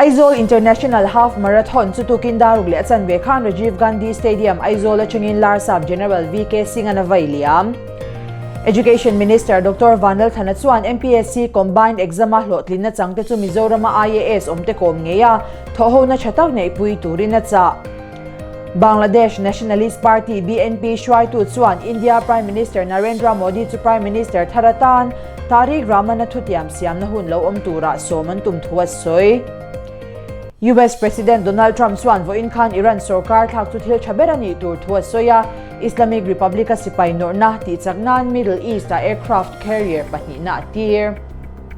Aizawl International Half Marathon chu tukin daruk leh a chanve khan Rajiv Gandhi Stadium, Aizawl atangin Larsap General VK Singh-an a vai liam. Education Minister Doctor Vanlalthana chuan MPSC Combined Exam-a hlawhtlinna changte chu Mizorama IAS awmte kawm ngei a, thawhhona tha tak neihpui turin a chah. Bangladesh Nationalist Party, BNP, hruaitu chuan India Prime Minister Narendra Modi chu Prime Minister thar atan Tarique Rahman-a thutiam siamna hun lo awm turah sawm an tum thu a sawi. US President Donald Trump chuan vawiin khan Iran sorkar thlak chu thil tha ber a nih tur thu a sawi a, Islamic Republic-a sipai nawrhna tihchak nan Middle East-ah aircraft carrier pahnihna a tir.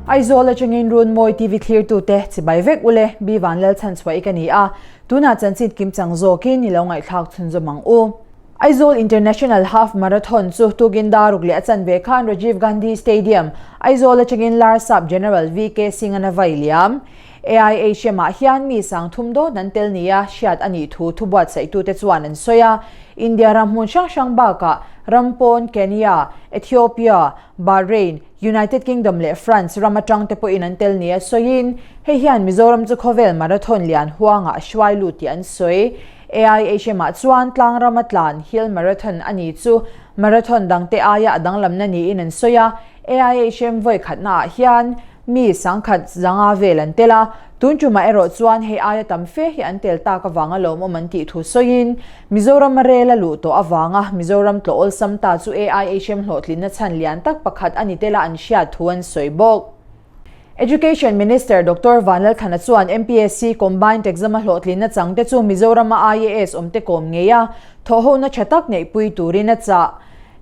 Aizawl atangin Runmawi TV thlirtute chibai vek ule, Bi Vanlalchhanchhuah i ka ni a, Tunah chanchin kimchang zawkin i lo ngaihthlak chhunzawm ang u. Aizawl International Half Marathon chu tukin daruk leh a chanve khan Rajiv Gandhi Stadium, Aizawl atangin Larsap General VK Singh-an a vai liam. AIHM-ah hian mi sang thum dawn an tel nia hriat a nih thu thubuatsaihtute chuan an sawi a. India ram hmun hrang hrang bakah ram pawn Kenya, Ethiopia, Bahrain, United Kingdom leh France ram atang te pawhin an tel nia sawiin, hei hian Mizoram chu khawvel marathon lian huangah a hruai lut tih an sawi. AIHM-ah chuan tlang rama tlan Hill Marathon a ni chu marathon dangte aia a danglamna niin an sawi a, AIHM vawi khatnaah hian mi sangkhat zanga vel an tel a, tun tumah erawh chuan hei aia tam fe hi an tel tak avanga lawmawm an tih thu sawiin, Mizorama rel a luh tawh avanga Mizoram tlawh awlsam ta chu AIHM hlawhtlinna chhan lian tak pakhat a ni tela an hriat thu an sawi bawk. Education Minister Doctor Vanlalthana chuan MPSC Combined Exam-a hlawhtlinna changte chu Mizorama IAS awmte kawm ngei a, thawhhona tha tak neihpui turin a chah.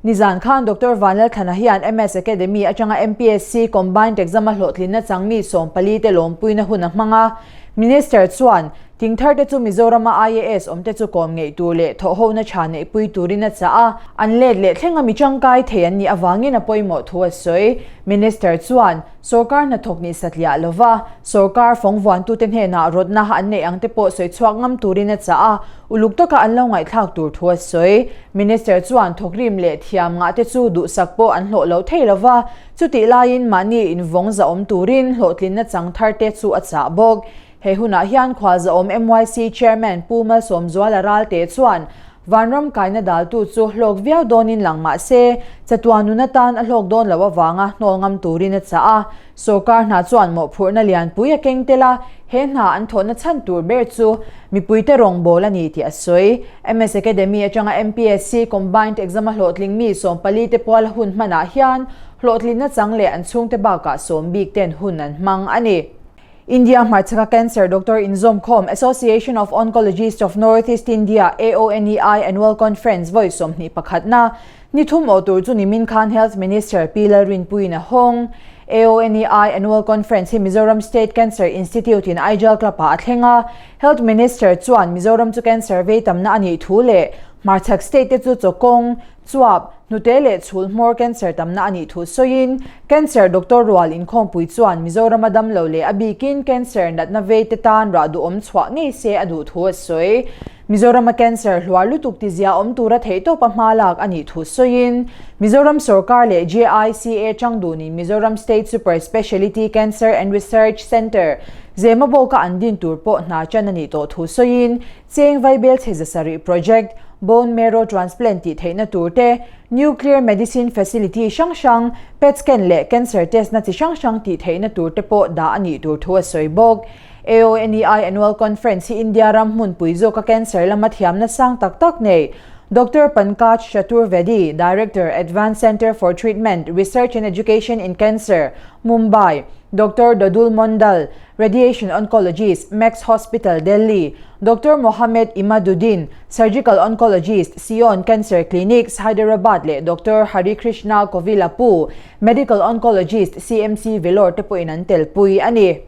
Nizan khan Doctor Vanlalthana hian MS Academy atanga MPSC Combined Exam-a hlawhtlinna chang mi 14 te lawmpuina hun a hmang a. Minister chuan, Tingthar te chu Mizorama IAS awm te chu kawm ngeih tur leh thawhhona tha neihpui turin a chah a, an let leh thlenga mi tangkai thei an nih avangin a pawimawh thu a sawi. Minister chuan, Sorkar hnathawk nih satliah lova, sorkar fawngvuantute hnenah rawtna an neih ang te pawh sawi chhuak ngam turin a chah a, uluk taka an lo ngaihthlak tur thu a sawi. Minister chuan thawkrim leh thiam ngah te chu duhsak pawh an hlawh lo thei lova, chutih laiin mahni invawng zahawm turin hlawhtlinna chang thar te chu a chah bawk. He hunah hian Khualzahawm MYC Chairman Pu Malsawmzuala Ralte chuan Vanram kaina daltu chu hlawk viau dawnin lang mah se, chatuan nun atan a hlawk dawn loh avanga hnawl ngam turin a chah a. Sorkar hna chuan mawhphurhna lianpui a keng tel a, he hna an thawhna chhan tur ber chu mipuite rawngbâwl a ni tih a sawi. MS Academy atanga MPSC Combined Exam-a hlawhtling mi 14 te puala hun hmanah hian hlawhtlinna chang leh an chhungte bakah sawm bik ten hun an hmang a ni. India hmarchhaka Cancer Doctor inzawmkhawm Association of Oncologists of North East India, AONEI, Annual Conference vawi 21 na ni thum awh tur chu nimin khan Health Minister Pi Lalrinpuiin a hawng. AONEI Annual Conference hi Mizoram State Cancer Institute in Aijal Club-ah a thleng a. Health Minister chuan Mizoram chu cancer vei tamna a nih thu leh hmarchhak state te chu chawkawng, Chuap, hnute leh chhul hmawr cancer tamna a nih thu sawiin, Cancer doctor rual inkhawmpui chuan Mizorama damlo leh a bikin cancer natna vei te tan rah duhawm chhuah ngei se a duh thu a sawi. Mizorama cancer hluar lutuk tizia awm tura theihtawpa hma lak a nih thu sawiin, Mizoram sorkar leh JICA changdunin Mizoram State Super Speciality Cancer and Research Centre, Zemabawka an din tur pawh hna chan a nih tawh thu sawiin, Cheng Vaibel chhe zasarih project, bone marrow transplant tih theihna tur te, nuclear medicine facility hrang hrang, PET scan leh cancer test na chi hrang hrang tih theihna tur te pawh dah a nih tur thu a sawi bawk. AONEI Annual Conference hi India ram hmunpui zawka cancer lama thiamna sang tak tak nei Doctor Pankaj Chaturvedi, Director, Advanced Centre for Treatment, Research and Education in Cancer, Mumbai, Doctor Dodul Mondal, Radiation Oncologist, Max Hospital, Delhi, Doctor Mohammed Imaduddin, Surgical Oncologist, Sion Cancer Clinics, Hyderabad leh Doctor Harikrishna Kovilapu, Medical Oncologist, CMC Vellore te pawhin an telpui a ni.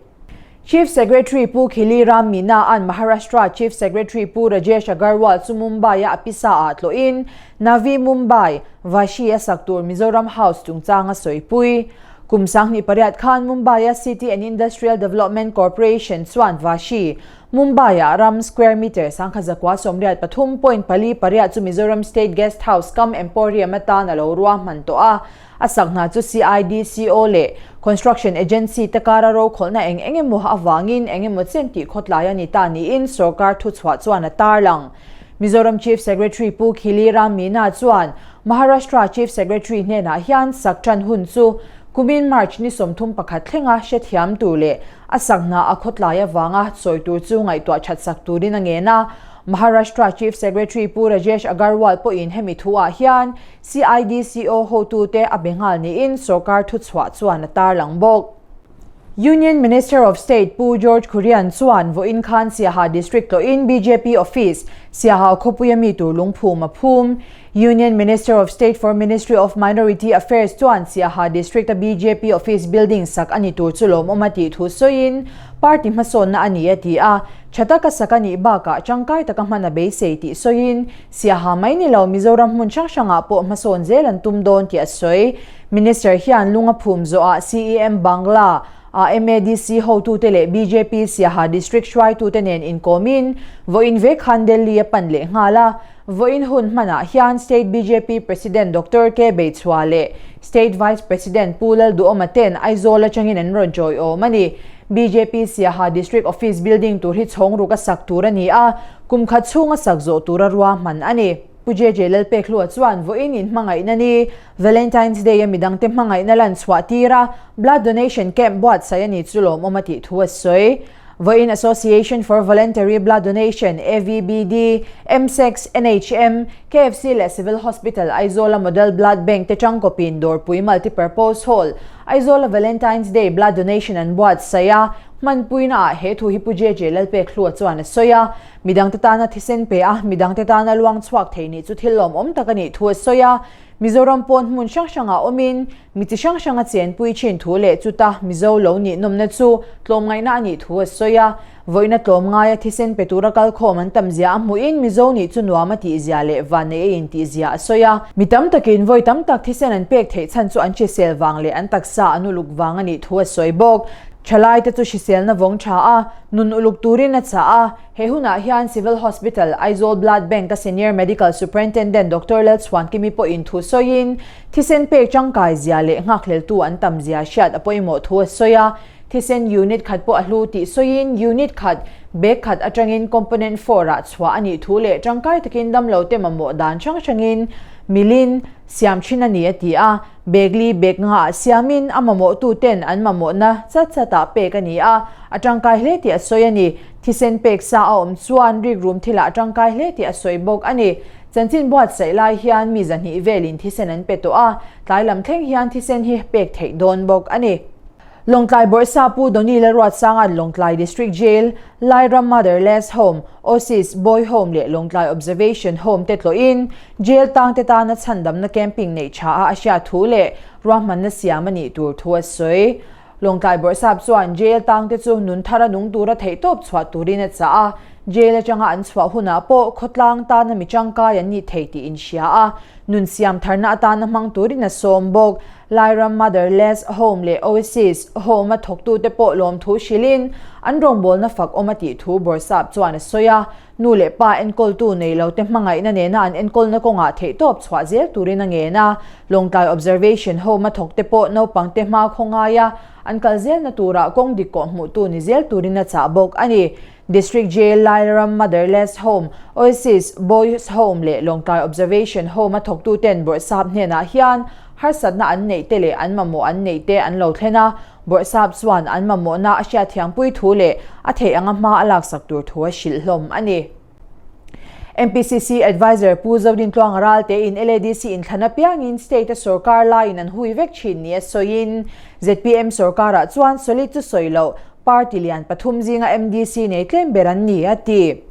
Chief Secretary Pu Khili Ram Meena an Maharashtra Chief Secretary Pu Rajesh Agarwal chu Mumbai-a a pisa-ah tlawhin Navi Mumbai, Vashi a sak tur Mizoram House chungchang a sawipui. Kum 2008 khan Mumbai-a City and Industrial Development Corporation chuan Vashi, Mumbai-ah ram square metre 1083.48 chu Mizoram State Guest House cum Emporium atan a lo ruahman tawh a. A sak hna chu CIDCO leh Construction Agency te kara rokhawlhna eng eng emaw avangin eng emaw chen tih khawtlai a ni ta niin sorkar thuchhuah chuan a tarlang. Mizoram Chief Secretary Pu Khili Ram Meena chuan Maharashtra Chief Secretary hnenah hian sak tan hun chu kumin March ni 31 thlenga hrethiam tur leh a sak hna a khawtlai avanga sawi tur chu ngaihtuah that sak turin a ngen a. Maharashtra Chief Secretary Pu Rajesh Agarwal pawhin hemi thuah hian CIDCO hotute a be nghal niin sorkar thuchhuah chuan a tarlang bawk. Union Minister of State Pu George Kurian chuan vawiin khan Siaha District tlawhin bjp Office, Siaha khawpuia mi tur lungphum a phum. Union Minister of State for Ministry of Minority Affairs chuan Siaha District-a bjp Office building sak a ni tur chu lawmawm a tih thu sawiin party hmasawnna a ni a ti a, tha taka sak a nih bakah tangkai taka hman a beisei tih sawiin Siaha mai ni lo Mizoram hmun hrang hrangah pawh hmasawn zel an tum dawn tih a sawi. Minister hian lung a phum zawhah CEM Bangla ah MADC hotute leh bjp Siaha District hruaitute nen inkawmin vawiin vek khan Delhi a pan leh nghal a. Vawiin hun hmanah hian State bjp President Doctor K Beichhua leh State Vice President Pu Lalduhawma ten Aizawl atangin an rawn tawiawm a ni. Bjp Siaha District Office building tur hi chhawng ruk a sak tur a ni a, kum khat chhunga sak zawh tura ruahman a ni. Pu JJ Lalpekhlua chuan vawiin in hmangaihna ni, Valentine's Day a midangte hmangaihna lan chhuah tir a, blood donation camp buatsaih a ni chu lawmawm a tih thu a sawi. Vawiin Association for Voluntary Blood Donation, AVBD, MSEX, NHM, KFC leh Civil Hospital Aizawl-a Model Blood Bank te tangkawpin Dawrpui Multipurpose Hall, Aizawl-a Valentine's Day Blood Donation an buatsaih a, hmanpuina ah he thu hi Pu JJ Lalpekhlua chuan a sawi a. Midangte tana thisen pe a, midangte tana luang chhuak thei nih chu thil lawmawm tak a nih thu a sawi a. Mizoram pawn hmun hrang hrangah awmin mi chi hrang hranga chenpui thin thu leh chuta Mizo lo nih nawmna chu tlawmngaihna a nih thu a sawi a. Vawiina tlawmngaia thisen pe tura kalkhawm an tam zia a hmuhin Mizo nih chu nuam a tih zia leh vanneih a intih zia a sawi a. Mi tam takin vawi tam tak thisen an pek theih chhan chu an hrisel vang leh an taksa an uluk vang a nih thu a sawi bawk. Thalaite chu hriselna vawng tha a, nun uluk turin a chah a. He hunah hian Civil Hospital, Aizawl Blood Bank-a Senior Medical Superintendent Doctor Lalchhuankimi pawhin thu sawiin, thisen pek tangkai zia leh nghakhleltu an tam zia hriat a pawimawh thu a sawi a. Thisen unit khat pawh a hlu tih sawiin, unit khat, bag khat atangin component four-ah chhuah a nih thu leh tangkai takin damlote mamawh dan hrang hrangin milin siam thin a ni a ti a. Bag li bag ngaah siamin a mamawhtuten an mamawhna chat chatah pek a ni a, a tangkai hle tih a sawi a ni. Thisen pek sa a awm chuan rikrum thilah a tangkai hle tih a sawi bawk a ni. Chanchin buatsaih lai hian mi 200 velin thisen an pe tawh a, tlai lam thleng hian thisen hi pek theih dawn bawk a ni. Lawngtlai Bawrhsa Pu Donny Lalruatsanga'n Lawngtlai District Jail, Lairam Motherless Home, Oasis Boy Home leh Lawngtlai Observation Home te tlawhin Jail tangte tana chhandamna camping neih tha a a hriat thu leh ruahmanna siam a nih tur thu a sawi. Lawngtlai Bawrhsap chuan Jail tangte chu nun thara nung tura theihtawp chhuah turin a chah a, Jail atanga an chhuah hunah pawh khawtlang tana mi tangkai an nih thei tih inhria a, nun siam tharna atana hmang turin a sawm bawk. Lairam Motherless Home leh Oasis Home-a thawktute pawh lawmthu hrilhin an rawngbawlna fak awm a tih thu Bawrhsap chuan a sawi a, nu leh pa enkawltu nei lote hmangaihna nena an enkawlna kawngah theihtawp chhuah zel turin a ngen a. Lawngtlai Observation Home-a thawkte pawh naupangte hma khaw ngaia an kal zelna turah kawng dik kawh hmuhtu ni zel turin a chah bawk a ni. District Jail, Lairam Motherless Home, Oasis Boys Home leh Lawngtlai Observation Home-a thawktuten Bawrhsap hnenah hian harsatna an neih te leh an mamawh an neih te an lo thlen a, Bawrhsap chuan an mamawhna a hriatthiampui thu leh a theih anga hma a laksak tur thu a hrilh hlawm a ni. MPCC Adviser Pu Zodintluanga Raltein LADC inthlan apiangin state-a sorkar laiin an hui vek thin nia sawiin zpm sorkarah chuan solid chu sawi loh party lian pathum zinga MDC nei tlem ber an ni a ti.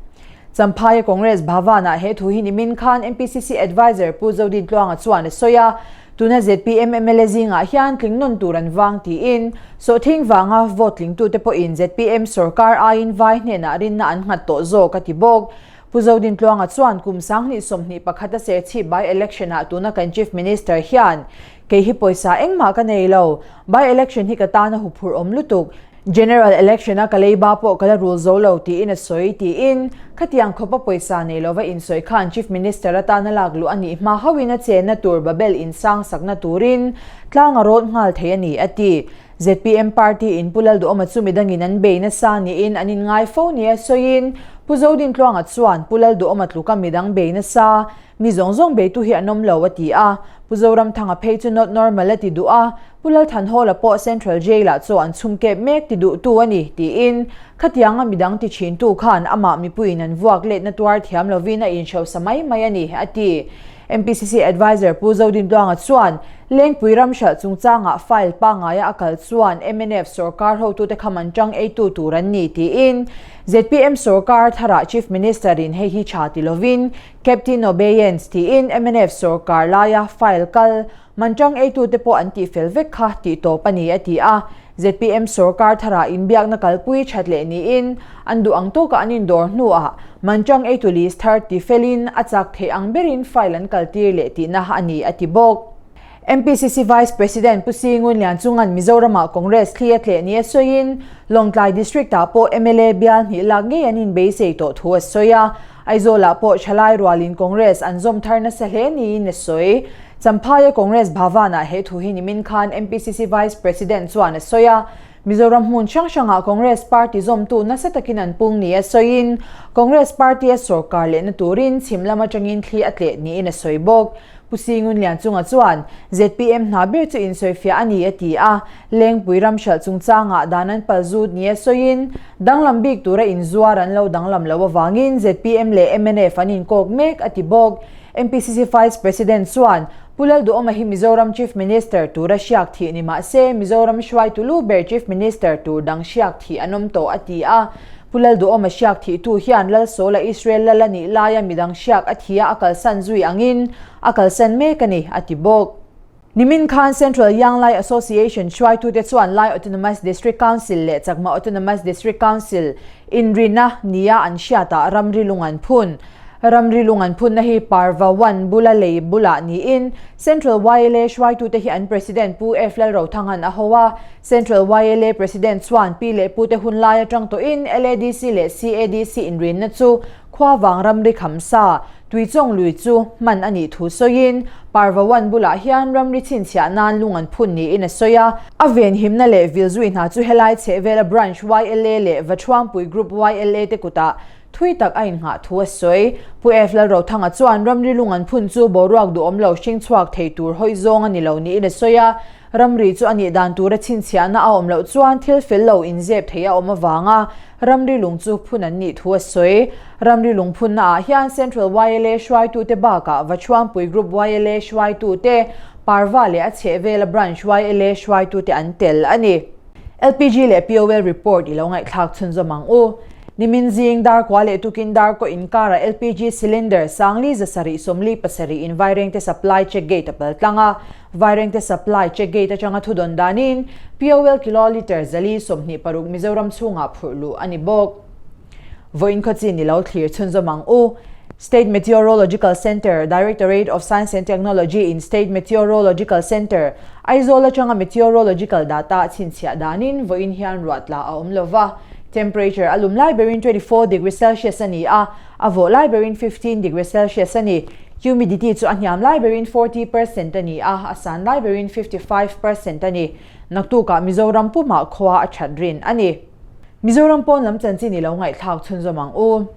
Champhaia Congress Bhavan-ah he thu hi nimin khan MPCC Adviser Pu Zodintluanga chuan a sawi a, tuna zpm mla zingah hian tling nawn tur an vang tiin sawhthing vanga vote tlingtute pawhin zpm sorkar aiin vai hnenah rinna an nghat tawh zawk a ti bawk. Pu Zodintluanga chuan kum 2021 a Serchhip by-election ah tuna kan Chief Minister hian kei hi pawisa engmah ka nei lo, by-election hi ka tan a huphurh awm lutuk, General election a ka leiba pawh ka la rul zo lo tiin a sawi tiin khatiang khawpa pawisa nei lova insawi khan Chief Minister atana lak luh a nih hma hauhin a chenna tur Babel insang sakna turin tlang a rawt nghal thei a ni a ti. Zpm party in Pu Lalduhawma chu midangin an bei nasa niin an inngai fo nia sawiin Pu Zodintluanga chuan Pu Lalduhawma tluka midang bei nasa mi zawng zawng beitu hi an awm lo a ti a, Pu Zoramthanga phei chu not normal a ti duh a, Pu Lalthanhawla pawh Central Jail-ah chaw an chhum kep mek ti duhtu a ni, tiin khatianga midang ti thintu khan amah mipuiin an vuak letna tuar thiam lovin a inhrosa mai mai a ni, a ti. MPCC Adviser Pu Zodintluanga chuan Lengpui ram hralh chungchangah file pangaia a kal chuan mnf sorkar hotute kha man tang eitu tur an ni tiin zpm sorkar tharah Chief Minister-in hei hi tha ti lovin Captain Obeyance tiin mnf sorkar laia file kal man tang eitute pawh an tihfel vek kha tih tawp a ni a ti a. Zpm sorkar tharah inbiakna kalpui that leh niin an duh ang tawkah an indawr hnuah Manchang eitu list thar ti felin a chak theih ang berin file an kaltir leh tihna a ni a ti bawk. MPCC Vice President Pu Singun Lianchunga'n Mizoramah Congress thli a tleh nia sawiin Lawngtlai District-ah pawh mla bial hnih lak ngei an inbeisei tawh thu a sawi a, Aizawlah pawh thalai rualin Congress an zawm thar nasa hle niin a sawi. Champhaia Congress Bhavan-ah he thu hi nimin khan MPCC Vice President chuan a sawi a, Mizoram hmun hrang hrangah Congress party zawmtu nasa takin an pung nia sawiin, Congress party a sawrkar lehna turin chhim lam atangin thli a tleh niin a sawi bawk. Pu Singun Lianchunga chuan, zpm hna ber chu insawifiah a ni a ti a, Lengpui ram hralh chungchangah dan an pal zut nia sawiin, danglam bik tura inzuar an lo danglam lo avangin zpm leh mnf an inkawk mek a ti bawk. MPCC Vice President chuan, Pu Lalduhawma hi Mizoram Chief Minister tura hriak thih ni mah se, Mizoram hruaitu lu ber Chief Minister tur dang hriak thih an awm tawh a ti a. Pu Lalduhawma hriak thihtu hian Lalsawla Israel lal a nih laia midang hriak a thia a kalsan zui angin a kalsan mek a ni, a ti bawk. Nimin khan Central Young Lai Association hruaitute chuan Lai Autonomous District Council leh Chakma Autonomous District Council inrina nia an hriatah ramri lung an phun. Ramri lung an phunna hi Parva One bula lei bulah niin Central YLA hruaitute hi an President Pu F Lalrothanga'n a ho a. Central YLA President chuan pi leh pute hun lai atang tawhin LADC leh CADC inrinna chu khuavang ramri khamsa Tuichawng lui chu hman a nih thu sawiin, Parvawan bulah hian ramri chhinchhiah nan lung an phun niin a sawi a. A venhimna leh vilzui hna chu helai chhehvela Branch YLA leh Vaṭhuangpui Group YLA te kutah thui tak a innghah thu a sawi. Pu F Lalrothanga chuan ramri lung an phun chu boruak duhawm lo hring chhuak thei tur hawi zawng a ni lo niin a sawi a. Ramri chu a nih dan tura chhinchhiahna a awm loh chuan thil fel lo inzep thei a awm avanga ramri lung chu phun an nih thu a sawi. Ramri lung phunna ah hian Central YLA hruaitute bakah Vachuangpui Group YLA hruaitute, Parva leh a chhehvela Branch YLA hruaitute an tel a ni. LPG leh POL report i lo ngaihthlak chhunzawm ang u. Nimin zing dar kua leh tukin dar kaw inkarah LPG cylinder Sangli 747 in Vairengte supply check gate a pal tlang a. Vairengte supply check gate atanga thudawn danin POL kilolitre 426 Mizoram chhungah phurh luh a ni bawk. Vawiin khawchin i lo thlir chhunzawm ang u. State Meteorological Centre, Directorate of Science and Technology in State Meteorological Centre, Aizawl atanga meteorological data a chhinchhiah danin vawiin hian ruah tla a awm lova. Temperature a lum lai berin 24 degree Celsius a ni a, a vawh lai berin 15 degree Celsius a ni. Humidity chu a hniam lai berin 40% a ni a, a san lai berin 55% a ni. Naktukah Mizoram pumah khua a that rin a ni. Mizoram pawn lam chanchin i lo ngaihthlak chhunzawm ang u.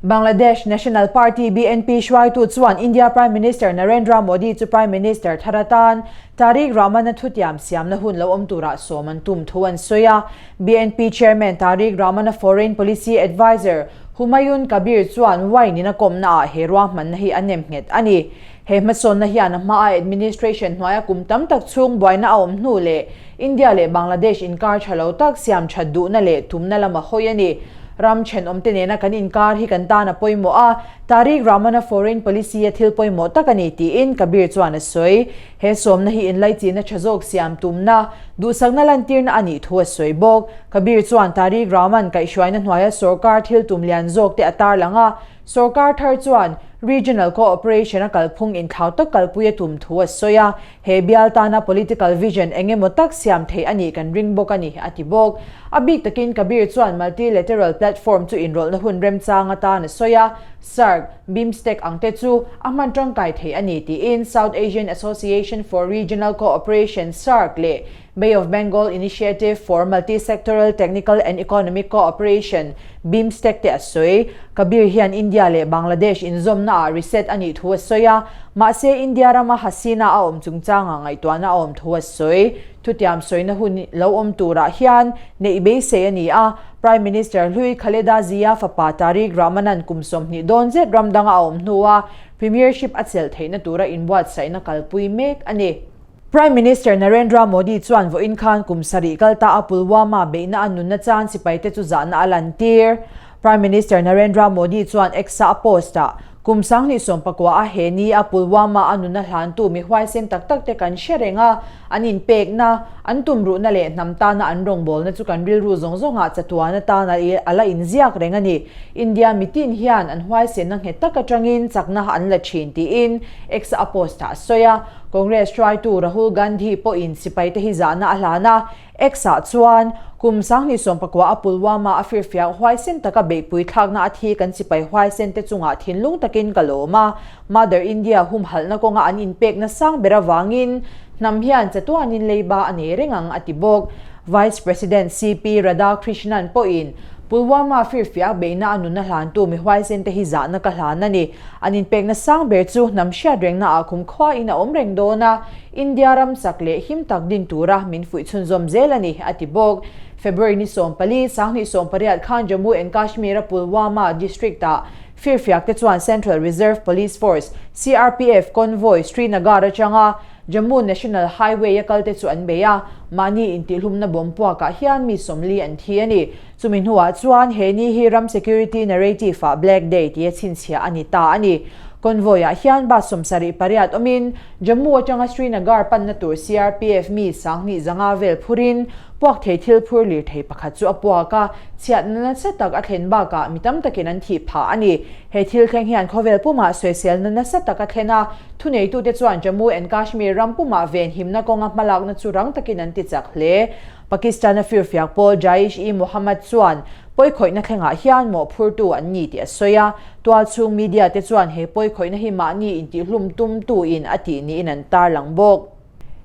Bangladesh National Party, BNP, hruaitu chuan India Prime Minister Narendra Modi chu Prime Minister thar atan Tarique Rahman-a thutiam siamna hun lo awm turah sawm an tum thu an sawi a. BNP Chairman Tarique Rahman-a Foreign Policy Adviser Humayun Kabir chuan wine in a kawmnaah he ruahmanna hi a nem nghet a ni. He hmasawnna hian a hmaa administration hnuaia kum tam tak chhung buaina a awm hnu leh India leh Bangladesh inkar tha lo tak siam that duhna leh tumna lama hawi a ni. Ram thenawmte nena kan inkar hi kan tan a pawimawh a, Tarique Rahman-a foreign policy-a thil pawimawh tak a ni tiin Kabir chuan a sawi. He sawmna hi inlaichihna tha zawk siam tumna, duhsakna lantirna a nih thu a sawi bawk. Kabir chuan Tarique Rahman kaihhruaina hnuaia sorkar thil tum lian zawk te a tarlang a, sorkar thar chuan regional cooperation a kalphung inthlau tak kalpui a tum thu a sawi a, He bial tana political vision eng emaw tak siam theih a nih kan ring bawk a ni, a ti bawk. A bik takin Kabir chuan multilateral platform chu inrawlhna hun remchang atan a sawi a, SAARC, BIMSTEC ang te chu a hman tangkai theih a ni tiin South Asian Association for Regional Cooperation, SAARC, leh Bay of Bengal Initiative for Multi-Sectoral Technical and Economic Cooperation, BIMSTEC, te a sawi. Kabir hian India leh Bangladesh inzawmna ah reset a nih thu a sawi a, mahse India rama Hasina a awm chungchangah ngaihtuahna a awm thu a sawi. Thutiam sawina hun lo awm turah hian neih beisei a ni a, Prime Minister hlui Khaleda Zia fapa Tarique Rahman-a'n kum 20 dawn zet ram danga a awm hnua Premiership a chelh theihna tura inbuatsaihna kalpui mek a ni. Prime Minister Narendra Modi chuan vawiin khan kum sarih kal ta a Pulwama beihna a nunna chan sipaite chu zahna a lantir. Prime Minister Narendra Modi chuan X-a a post-ah, Kum 2019 a he ni a Pulwama a nunna hlantu mi huaisen tak tak te kan hre reng a, an inpekna, an tumruhna leh hnam tana an rawngbawlna chu kan rilru zawng zawngah chatuan atan a la inziak reng a ni. India mitin hian an huaisenna nghet tak atangin chakna an la thin tiin X-a a post-ah a sawi a. Congress hruaitu Rahul Gandhi pawhin sipaite hi zahna a hlan a, X-ah chuan kum 2019 a Pulwama a firfiak huaisen taka beihpui thlakna a thi kan sipai huaisen te chungah thinlung takin ka lawm a, Mother India humhalhna kawnga an inpekna sang ber avangin hnam hian chatuanin leiba a nei reng ang a ti bawk. Vice President CP Radhakrishnan pawhin Pulwama firfiak beihna a nunna hlantu mi huaisen te hi zahna ka hlan a ni. An inpekna sang ber chu hnam hriat rengna ah kum khuain a awm reng dawn a, India ram chak leh him tak din tura min fuih chhunzawm zel a ni, a ti bawk. February ni 14, 2018 khan Jammu and Kashmir-a Pulwama district-ah firfiak te chuan Central Reserve Police Force, CRPF, convoy Srinagar atanga Jammu National Highway-a kalte chu an bei a, mahni intihhlumna bomb puakah hian mi 40 an thi a ni. Chumi hnuah chuan he ni hi ram security narrative ah Black Day tia chhinchhiah a ni ta a ni. Convoy ah hian bus 78 awmin Jammu atanga Srinagar panna tur CRPF mi 2500 vel phurin puak thei thil phur lirthei pakhat chu a puak a, chhiatna nasa tak a thlen bakah mi tam takin an thih phah a ni. He thil thleng hian khawvel pumah sawiselna nasa tak a thlen a, thuneitute chuan Jammu and Kashmir ram pumah venhimna kawnga hmalakna chu rang takin an ti chak hle. Pakistan-a firfiak pawl Jaish-e-Mohammed chuan pawikhawihna thlengah hian mawhphurtu an ni tih a sawi a, tualchhung media te chuan he pawikhawihna hi mahni intihhlum tumtu in a tih niin an tarlang bawk.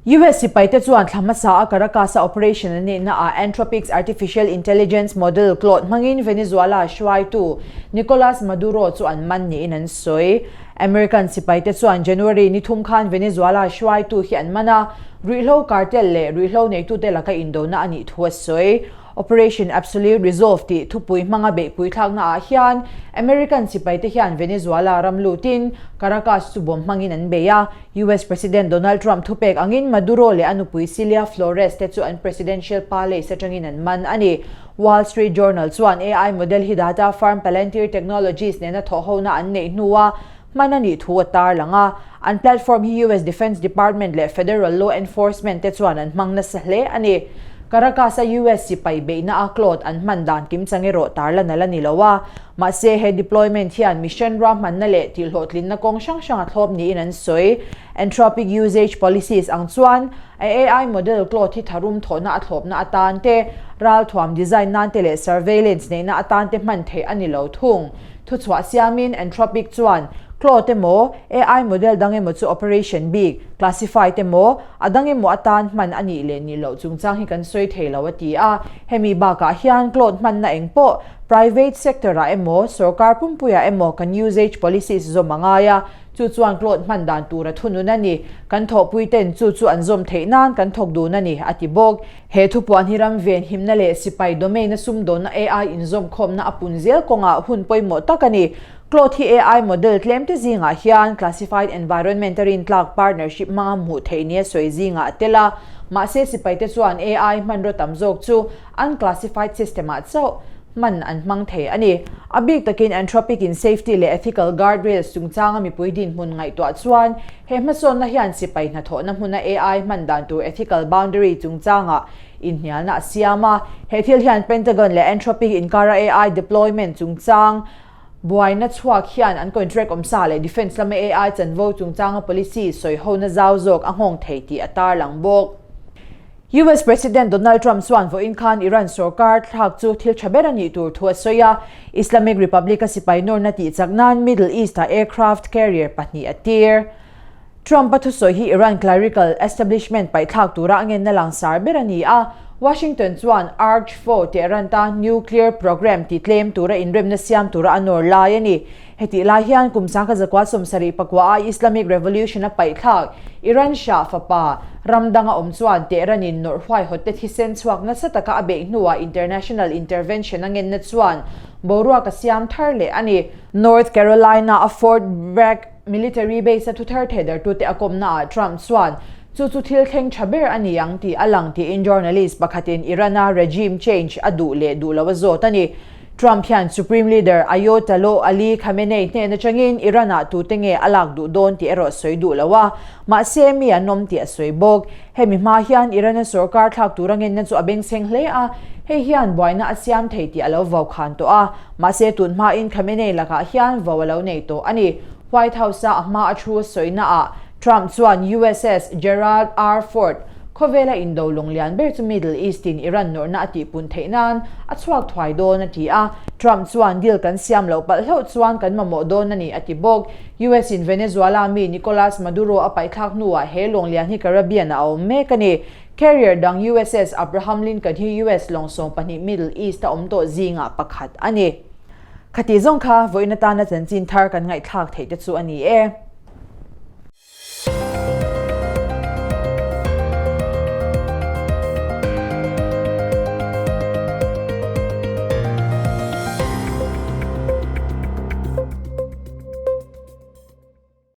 US sipaite chuan thla hmasa a Caracas-a operation an neihna ah Anthropic's artificial intelligence model Claude hmangin Venezuela hruaitu Nicolas Maduro chu an man niin an sawi. American sipaite chuan January ni thum khan Venezuela hruaitu hi an man a, ruihhlo cartel leh ruihhlo neitute laka indona a nih thu a sawi. Operation Absolute Resolve tih thupui hmanga beihpui thlakna ah hian American sipaite hian Venezuela ram lutin Caracas chu bomb hmangin an bei a. US President Donald Trump thupek angin Maduro leh a nupui Cilia Flores te chu an presidential palace atangin an man a ni. Wall Street Journal chuan AI model hi data firm Palantir Technologies nena thawhhona an neih hnua hman a nih thu a tarlang a. An platform hi US Defense Department leh federal law enforcement te chuan an hmang nasa hle a ni. Caracas-a US sipai beihna a Claude an hman dan kimchang erawh tarlan a la ni lo a. Mahse, he deployment hian mission ruahmanna leh tihhlawhtlinna kawng hrang hrang a thlawp niin an sawi. Anthropic usage policies ang chuan a AI model Claude hi tharum thawhna a thlawpna atan te, ralthuam design nan te leh surveillance neihna atan te hman theih a ni lo thung. Thuchhuah siamin Anthropic chuan Claude emaw, AI model dang emaw chu operation bik, classified emaw, a dang emaw atan hman a nih leh nih loh chungchang hi kan sawi thei lo a ti a. Hemi bakah hian Claude hmanna eng pawh private sector-ah emaw, sorkar pumpuiah emaw kan usage policies zawm a ngai a, Chu chuan Claude hman dan tur a thunun a ni. Kan thawhpui ten chu chu an zawm theih nan kan thawk dun a ni, a ti bawk. He thupuan hi ram ven himna leh sipai domain-a sumdawnna AI inzawmkhawmna a pun zel kawngah hun pawimawh tak a ni. Claude hi AI model tlemte zingah hian classified environment-a rintlak partnership hmanga hmuh theih nia sawi zingah a tel a. Mahse sipaite chuan AI hmanraw tam zawk chu unclassified system-ah chauh. hman an hmang thei a ni. A bik takin Anthropic in safety leh ethical guardrails chungchanga mipui dinhmun ngaihtuah chuan he hmasawnna hian sipai hnathawhna hmuna AI hman dan tur ethical boundary chungchangah inhnialna a siam a. He thil hian Pentagon leh Anthropic inkara AI deployment chungchang buaina chhuak hian an contract awmsa leh defence lama AI chanvo chungchanga policy sawihona zau zawk a nghawng thei tih a tarlang bawk. US President Donald Trump chuan vawiin khan Iran sorkar thlak chu thil tha ber a nih tur thu a sawi a, Islamic Republic-a sipai nawrna tih chak nan Middle East-ah aircraft carrier pahnih a tir. Trump-a thusawi hi Iran clerical establishment paihthlak tura a ngenna langsar ber a ni a, Washington chuan Arch 4 Tehran ta nuclear program ti tlem tura inremna siam tura a nawr lai a ni. Hetih lai hian kum 1974 a Islamic Revolution a paihthlak Iran Shah fapa ram danga awm chuan Tehran in nawrh huaihawt te thisen chhuak nasa taka a beih hnuah international intervention a ngenna chuan boruak a siam thar leh a ni. North Carolina a Fort Bragg military base a thuthar thehdartute a kawmnaah Trump chuan chu chu thil thleng tha ber a ni ang tih a lang tiin journalist pakhatin Iran-a regime change a duh leh duh lo a zawt a ni. Trump hian Supreme Leader Ayotollah Ali Khamenei hnen atangin Iran-ah tute nge a lak duh dawn tih erawh sawi duh lo a, mahse mi an awm tih a sawi bawk. Hemi hma hian Iran-a sorkar thlak tura ngenna chu a bengchheng hle a, hei hian buaina a siam thei tih a lo vau khan tawh a, mahse tun hmain Khamenei lakah hian vau a lo nei tawh a ni. White House-a a hma a thu a sawinaah Trump chuan USS Gerald R. Ford khawvela indo lawng lian ber chu Middle East-in Iran nawrhna a tihpun theih nan a chhuak thuai dawn a ti a. Trump chuan deal kan siam loh palh hlauh chuan kan mamawh dawn a ni a ti bawk. US-in Venezuela mi Nicolas Maduro a paihthlak hnuah he lawng lian hi Caribbean-ah a awm mek a ni. Carrier dang USS Abraham Lincoln hi US lawng 12 Middle East-a awm tawh zingah pakhat a ni. Khatih zawng kha vawiin atana chanchin thar kan ngaihthlak theih te chu a ni e.